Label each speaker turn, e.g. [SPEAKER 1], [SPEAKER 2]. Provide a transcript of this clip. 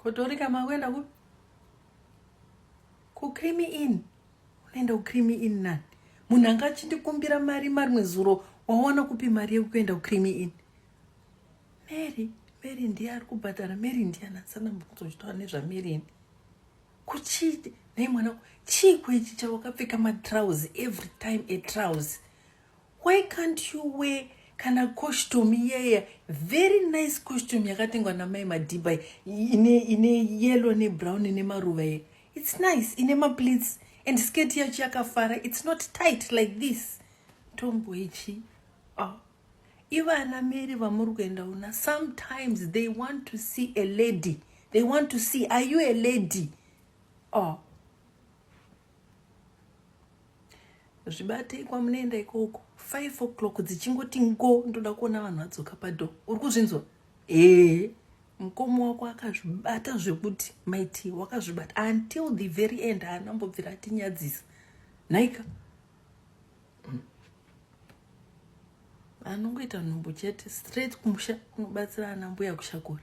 [SPEAKER 1] Kotorika makuenda kupi? Kucreamy Inn. Unoenda kucreamy Inn nani? Munhu anga achindikumbira mari marimwe zuro wawana kupi mari yekuenda kucreamy Inn? Mary, Mary ndiye ari kubhadhara. Mary ndiye anasana mbukuzochitaura nezvaMary ini. Kuchii nhai mwana chii kwechi chawakapfeka matrouse every time a trouse? Why can't you wear kana costume iyeye very nice costume yakatengwa namai Madhibha ine ine yellow nebrown nemaruva iye. It's nice ine mapleats and skirt yacho yakafara. It's not tight like this. Tomboichi. Oh. Ivana Mary vamuri kuenda una sometimes they want to see a lady. They want to see are you a lady? Oh. Zvibatei kwamunoenda ikoko 5 o'clock dzichingoti ngo ndoda kuona vanhu vadzoka pado uri kuzvinzwa ee mukoma wako akazvibata zvekuti maiti wakazvibata until the very end haana mbobvira atinyadzisa nhaika anongoita nhumbu chete straight kumusha kunobatsira ana mbuya kushakura.